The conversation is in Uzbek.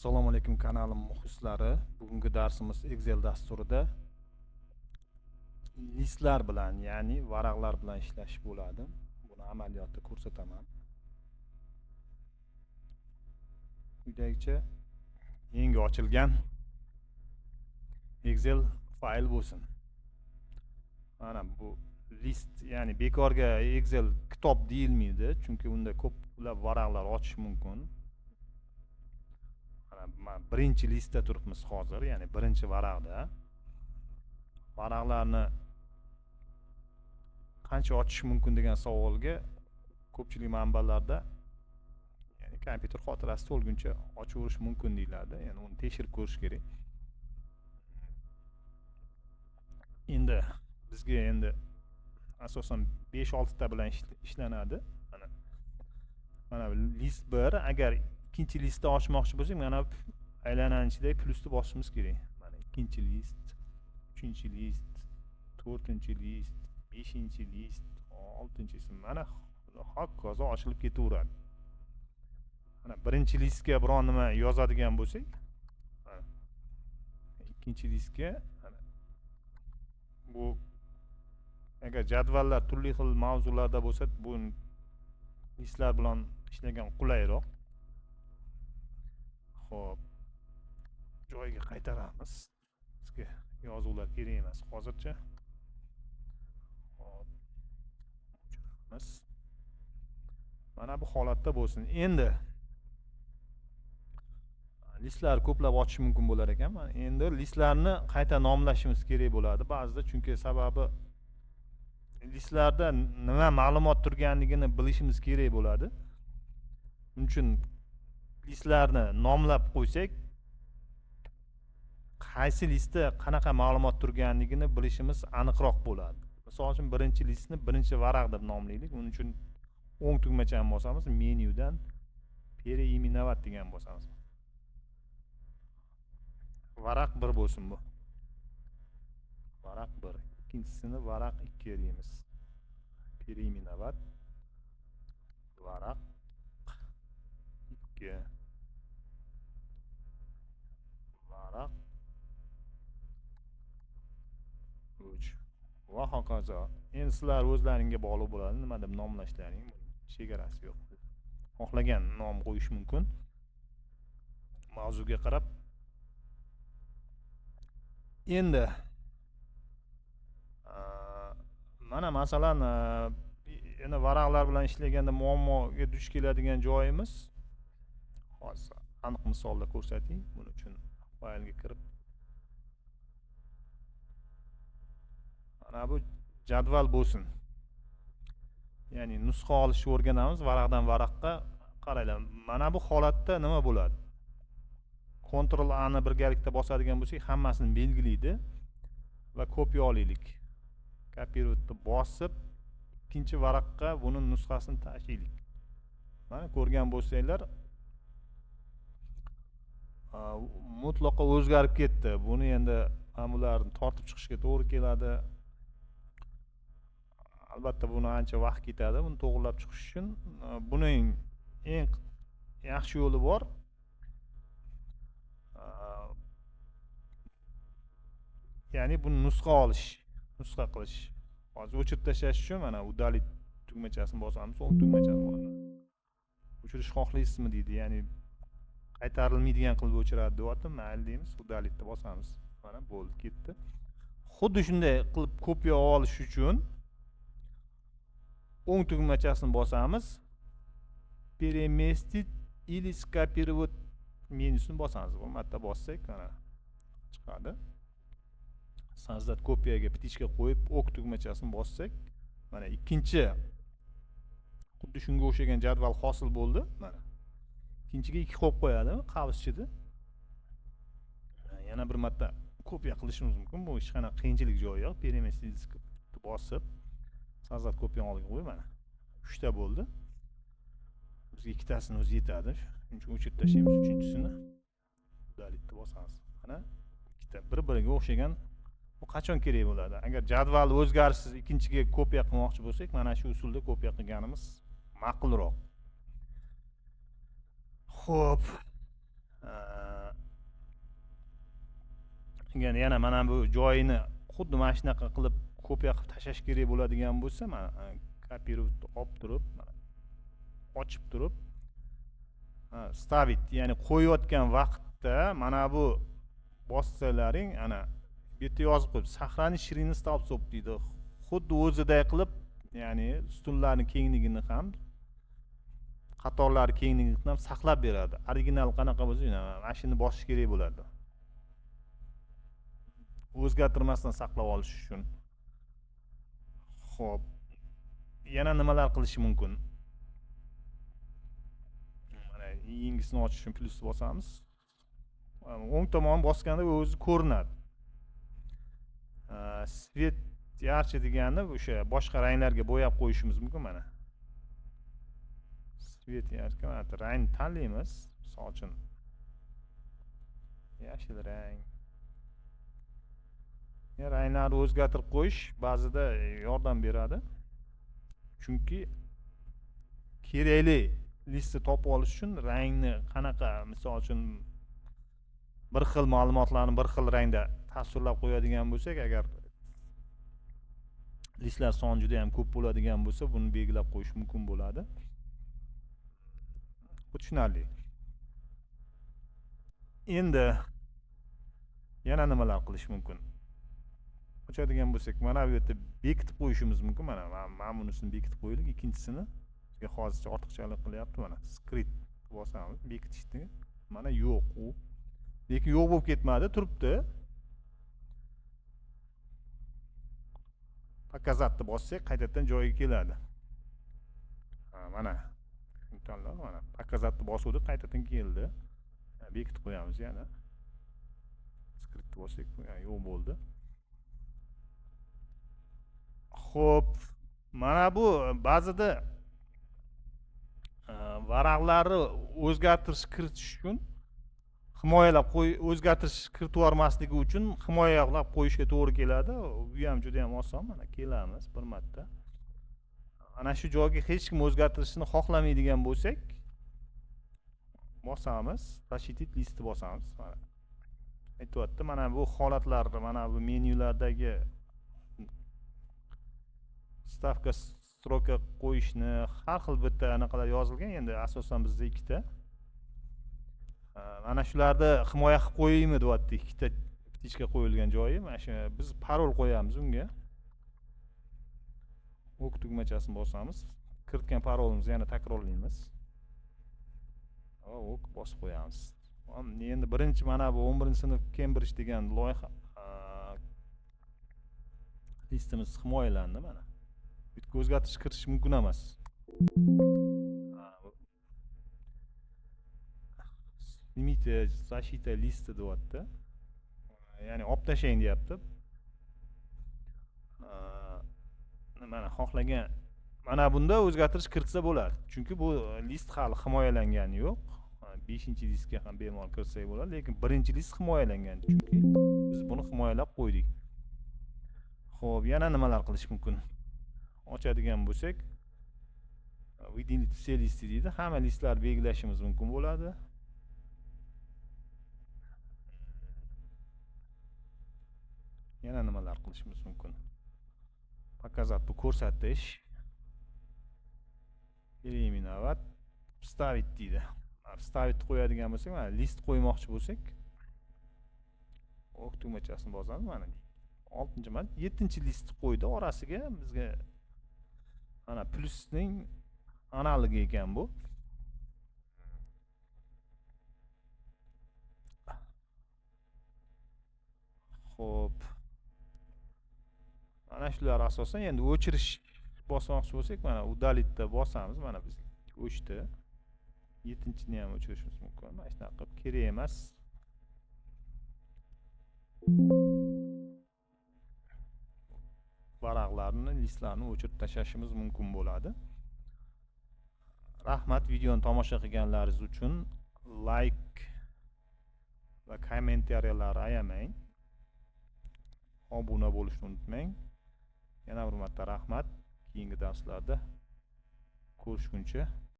Assalomu alaykum kanalim muxlislari. Bugungi darsimiz Excel dasturida listlar bilan, ya'ni varaqlar bilan ishlash bo'ladi. Buni amaliyotda ko'rsataman. Quyidagicha yangi ochilgan Excel fayl bo'lsin. Mana bu list, ya'ni bekorga Excel kitob deyilmaydi, chunki unda ko'plab varaqlar ochish mumkin. Mana birinchi listda turibmiz hozir, ya'ni birinchi varaqda. Varaqlarni qancha ochish mumkin degan savolga ko'pchilik manbalarda, ya'ni kompyuter xotirasi to'lguncha ochaverish mumkin deyiladi. Ya'ni uni tekshirib ko'rish kerak. Endi bizga endi asosan 5-6 ta bilan ishlanadi. Mana list 1, agar ikkinchi listni ochmoqchi bo'lsak, mana aylanani ichidagi plusni bosishimiz kerak. Mana ikkinchi list, uchinchi list, to'rtinchi list, beshinchi list, oltinchisi, mana hokazo ochilib ketaveradi. Mana birinchi listga biron nima yozadigan bo'lsak, mana ikkinchi listga, mana bu agar jadvallar turli xil mavzularda bo'lsa, bu listlar bilan ishlagan qulayroq. Xo'p, joyiga qaytaramiz. Bizga yozuvlar kerak emas hozircha. Xo'p, o'chiramiz. Mana bu holatda bo'lsin. Endi listlar ko'plab ochish mumkin bo'lar ekan. Mana endi listlarni qayta nomlashimiz kerak bo'ladi ba'zida, chunki sababi listlarda nima ma'lumot turganligini bilishimiz kerak bo'ladi. Shuning uchun listlarni nomlab qo'ysak, qaysi listda qanaqa ma'lumot turganligini bilishimiz aniqroq bo'ladi. Misol uchun birinchi listni birinchi varaq deb nomlaylik. Buning uchun o'ng tugmachani bosamiz, menyudan переименовать degan bosamiz. Varaq 1 bo'lsin bu. Varaq 1. Ikkinchisini varaq 2 deymiz. Переименовать varaq 2. Varaq 3 va hokazo. Endi sizlar o'zlaringga bog'liq bo'ladi, nima deb nomlashlaring, chegarasi yo'q. Xohlagan nom qo'yish mumkin. Mavzuga qarab. Endi mana masalan, endi varaqlar bilan ishlaganda muammoga duch keladigan joyimiz, hozir aniq misolda ko'rsating. Buning uchun faylga kirib mana bu jadval bo'lsin. Ya'ni nusxa olishni o'rganamiz varaqdan varaqqa. Qaranglar, mana bu holatda nima bo'ladi? Ctrl A ni birgalikda bosadigan bo'lsak, hammasini belgilaydi va kopiya olaylik. Kopirni bosib, ikkinchi varaqqa buni nusxasini tashlaylik. Mana ko'rgan bo'lsanglar, mutlaqo o'zgarib ketdi. Buni endi mana bularni tortib chiqishga to'g'ri keladi. Albatta buni ancha vaqt ketadi, buni to'g'rilab chiqish uchun. Buning eng yaxshi yo'li bor. Ya'ni buni nusxa olish, nusxa qilish. Hozir o'chirib tashlash uchun mana udalit tugmachasini bosamiz, o'ng tugmachasini bosamiz. O'chirish xohlaysizmi deydi, ya'ni qaytarilmaydigan qilib o'chiradi deyapti. Mayli deymiz, udalitni bosamiz. Mana bo'ldi, ketdi. Xuddi shunday qilib kopiya olish uchun o'ng tugmachasini bosamiz, переместить или скопировать menyusini bosamiz. Bu marta bossak mana chiqadi. Создать kopiyaga птичка qo'yib ok tugmachasini bossak, mana ikkinchi xuddi shunga o'xshagan jadval hosil bo'ldi. Mana ikkinchiga 2 qo'yib qo'yadi qavs ichida. Yana bir marta kopiya qilishimiz mumkin. Bu hech qanaqa qiyinchilik joyi yo'q. Переместить bosib создать kopiyani oldiga qo'yib mana 3 ta bo'ldi. Bizga ikkitasini o'zi yetadi. Shuning uchun o'chirib tashlaymiz uchinchisini. Udalitni bosamiz. Mana ikkita bir-biriga o'xshagan. Bu qachon kerak bo'ladi? Agar jadval o'zgarishsiz ikkinchiga kopiya qilmoqchi bo'lsak, mana shu usulda kopiya qilganimiz ma'qulroq. Xo'p. Unga yana mana bu joyini xuddi mana shunaqa qilib kopiya qilib tashlash kerak bo'ladigan bo'lsa, mana kopировать olib turib, mana ochib turib, stavить, ya'ni qo'yayotgan vaqtda mana bu bossalaring ana bu yerda yozib qo'yib, сохранить ширину столбцов deydi. Xuddi o'ziday qilib, ya'ni ustunlarning kengligini ham, qatorlar kengligini ham saqlab beradi. Original qanaqa bo'lsa, mana shuni bosish kerak bo'ladi. O'zgartirmasdan saqlab olish uchun. Xo'p, yana nimalar qilish mumkin? Mana yangisini ochish uchun plyusni bosamiz. O'ng tomon bosganda o'zi ko'rinadi. Svet yarchi degani o'sha boshqa ranglarga bo'yab qo'yishimiz mumkin mana. Svet yarchi, mana rangni tanlaymiz. Misol uchun yashil rang. Ranglarni o'zgartirib qo'yish ba'zida yordam beradi. Chunki kerakli listni topib olish uchun rangni qanaqa, misol uchun bir xil ma'lumotlarni bir xil rangda tasvirlab qo'yadigan bo'lsak, agar listlar soni juda ham ko'p bo'ladigan bo'lsa, buni belgilab qo'yish mumkin bo'ladi. Bu tushunarli. Endi yana nimalar qilish mumkin? Ochadigan bo'lsak, mana bu yerda bekitib qo'yishimiz mumkin. Mana mana bunisini bekitib qo'ydik, ikkinchisini bizga hozircha ortiqchalik qilyapti. Mana skrit bosamiz, bekitishni. Mana yo'q u. Lekin yo'q bo'lib ketmadi, turibdi. Показatni bossak, qaytadan joyiga keladi. Ha, mana tanlab, mana показatni bosuvdik, qaytadan keldi. Bekitib qo'yamiz yana. Skritni bossak, yo'q bo'ldi. Xo'p, mana bu ba'zida varaqlarni o'zgartirish kiritish uchun himoyalab qo'y, o'zgartirish kiritib yubormasligi uchun himoyalab qo'yishga to'g'ri keladi. Bu ham juda ham oson. Mana kelamiz bir marta. Ana shu joyga hech kim o'zgartirishni xohlamaydigan bo'lsak, bosamiz, защитить listni bosamiz. Mana aytyapti, mana bu holatlar, mana bu menyulardagi stavka, stroka qo'yishni har xil bitta anaqalar yozilgan. Endi asosan bizda ikkita. Mana shularni himoya qilib qo'yaymi deyapti, ikkita птичка qo'yilgan joyi. Mana shu biz parol qo'yamiz unga. Ok tugmachasini bosamiz. Kiritgan parolimizni yana takrorlaymiz. Ok bosib qo'yamiz. Endi birinchi mana bu 11-sinf Cambridge degan loyiha listimiz himoyalandi mana. Bitta o'zgartirish kiritish mumkin emas. Снимите защита listi deyapti. Ya'ni olib tashlang deyapti. Mana xohlagan mana bunda o'zgartirish kiritsa bo'ladi. Chunki bu list hali himoyalangani yo'q. 5-listga ham bemalol kirsak bo'ladi, lekin 1-list himoyalangan. Chunki biz buni himoyalab qo'ydik. Xo'p, yana nimalar qilish mumkin? Ochadigan bo'lsak, выделить все lisты deydi. Hamma listlarni belgilashimiz mumkin bo'ladi. Yana nimalar qilishimiz mumkin? Показать bu ko'rsatish. Переименовать, вставить deydi. Вставить qo'yadigan bo'lsak, mana list qo'ymoqchi bo'lsak, ok tugmachasini bosamiz. Mana 6-emas, 7-list qo'ydi orasiga bizga. Mana plyusning analogi ekan bu. Xo'p. Mana shular asosan. Endi o'chirish bosmoqchi bo'lsak, mana udalitda bosamiz. Mana biz o'chdi. 7-chini ham o'chirishimiz mumkin. Mana shunaqa qilib kerak emas. Varaqlarni, listlarni o'chirib tashlashimiz mumkin bo'ladi. Rahmat videoni tomosha qilganlaringiz uchun. Like va kommentariyalar ayamang. Obuna bo'lishni unutmang. Yana bir marta rahmat. Keyingi darslarda ko'rishguncha.